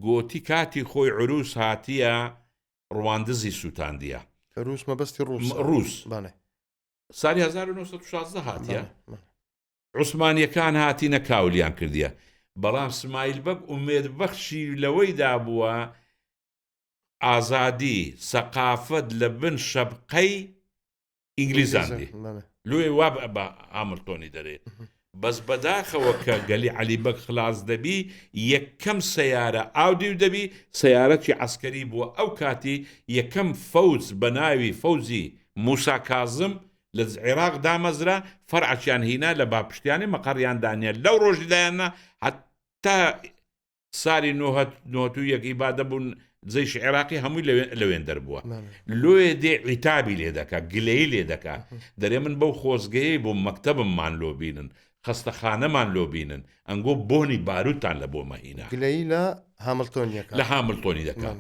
گۆتی کاتی خۆی عروس هاتیە ڕواندزی سوتاندیە. عروس مەبەستی ڕوس. ڕوس. بەڵێ. سالی 1916 هاتیە. عوسمانیەکان هاتینە کاولیان کردیە. بەڵام سمایل بەگ ئومێد بەخشی لەوەی دابووە ئازادی، سەقافەت لە بن شەبقەی ئینگلیزان دێ لۆیە وا بە هاملتۆنی دەرێ بەس بەداخەوە کە گەلی عەلی بەگ خلاص دەبی یەکەم سەیارە ئاودیو دەبی سەیارەکی عەسکەری بووە ئەو کاتی یەکەم فەوج بە ناوی فەوجی موسا کازم لە عێراق دامەزرا فەرعەکیان هینا لە باپشتیانی مەقەڕیان دانیە لەو ڕۆژی دایاننا هەتا سالی نۆهەت نۆهەت و یەک ئیبادە بوون جەیشی عێراقی هەمووی لەوێن دەربووە لۆیە دێ عیتابی لێ دەکا گلەیی لێ دەکا دەرێ من بەو خۆزگەیەی بووم مەکتەبممان لۆ بینن خەستەخانەمان لۆ بینن ئەنگۆ بۆنی باروتان لە بۆ مەهینا گلەیی لە هاملتۆنیەکە لە هاملتۆنی دەکا.